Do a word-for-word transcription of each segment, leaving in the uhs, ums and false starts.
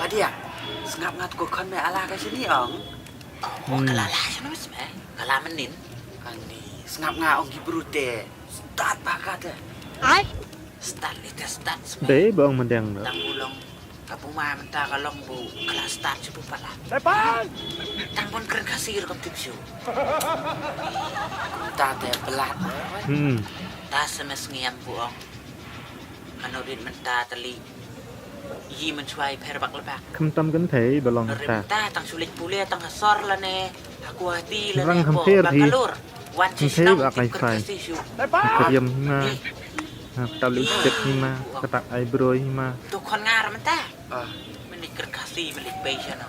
Tiang, sngap nga te ko khon me ala ka shini ong. Oh, hmm, ka la la shano me, ka la mynnin. Ani, sngap nga ong ki bru te stad ba ka te. Ai? Stad li te stad me. Dei ba ong mendeng do. Tang u long. Ka puma mynta ka long bu ka la stad shu bu pala. Tang bun kren Khasi ruh kam tip shu. Mynta te blat. Hmm. Ta sa me sngiam bu ong. Kano rit mynta te li. Yi mynshuwa i pher bak lebak. Khamtam kynthei ba long mynta. Mynta tang shu leit pule tang ha sor lane ha Guwahati lane ha Bangalore. Wan shisha tip kren Khasi shu. Ka riam hima. Ha, ka tap lipstick hima, ka tap eyebrow hima. Tu khon nga ruh mynta. Ah. Mynta kren Khasi mynta pei shano.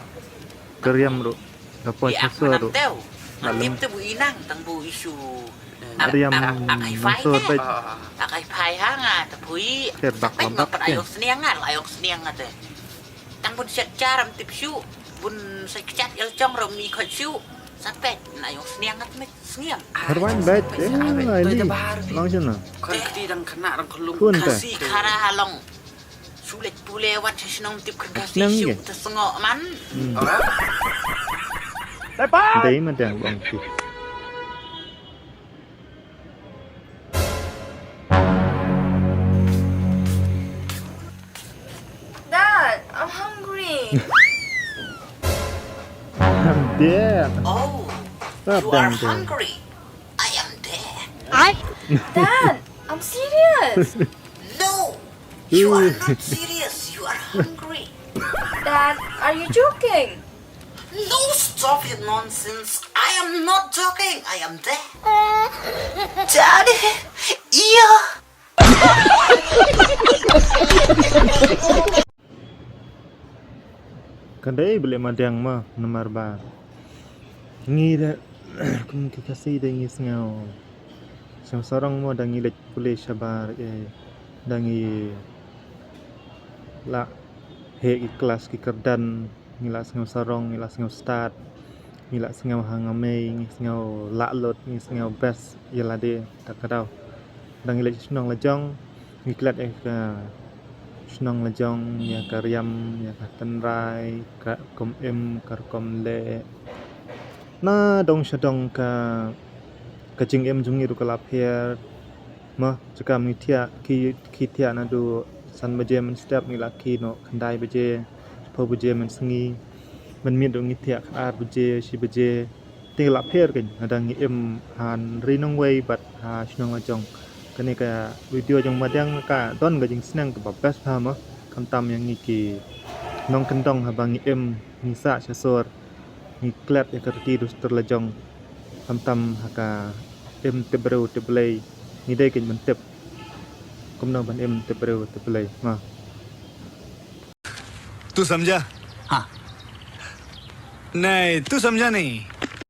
Ka riam ruh. Ka poi shisha ruh. Nga tip te bu inang tang bu issue. Riam mansur bad. Ak ai phai ha nga te pui. Pher bak lebak. Ayong sniang nga, ayong sniang nga te. Tang bun shet jar am tip shu, bun sai kchat el jong ro mi khot shu. Sa pet na ayong sniang nga te me sngiam. Herwan bad. Eh, ai ni. Long shano. Khon kti dang kena rang khon lum. Khun te. Khasi khara halong. Shu leit pule wat sha shnong tip kren Khasi shu te sngoh man. Hmm. Dei ma dang bang tip. Dad, I'm hungry. I'm dead. Oh, you are hungry. I am dead. Dad, I'm serious. No, you are not serious. You are hungry. Dad, are you joking? No, stop your nonsense. I am not joking. I am there. Daddy, yeah. Ka dei ba leh madiang mo, namar ba ngi da kum ki Khasi da ngi sngew, sngew sarong mo, da ngi leit pule shabar, eh, da ngi lah heh ki klas ki kyrdan, ngi lah sngew sarong, ngi lah sngew stad, ngi lah sngew ha nga mei, ngi sngew lah lut, ngi sngew best ïa lade. Ta ka daw da ngi leit shnong la jong, ngi klet ïa ka shnong la jong, ïa ka riam, ïa ka tynrai, ka rukom im, ka rukom leh. Na dong sha dong ka, ka jingim jong ngi ruh ka la pher. Mo, jaka ngi thiah, ki, ki thiah naduh san baje mynstep, ngi la ki noh khyndai baje, shiphew baje mynsngi. Mynmiet ruh ngi thiah khatar baje, shi baje. Te la pher kein, lada ngi im ha ri nongwei bad ha shnong la jong. Kane ka video jong madiang ka don ka jingsneng kaba best bha mo. Khamtam ïa ngi ki nongkyndong haba ngi im, ngi sah sha sor. Ngi klet ïa ka riti dustur la jong. Khamtam ha ka im tip briew tip Blei. Ngi dei kein ban tip kumno ban im tip briew tip Blei. Ma. तू समझा? हाँ। नहीं, तू समझा नहीं।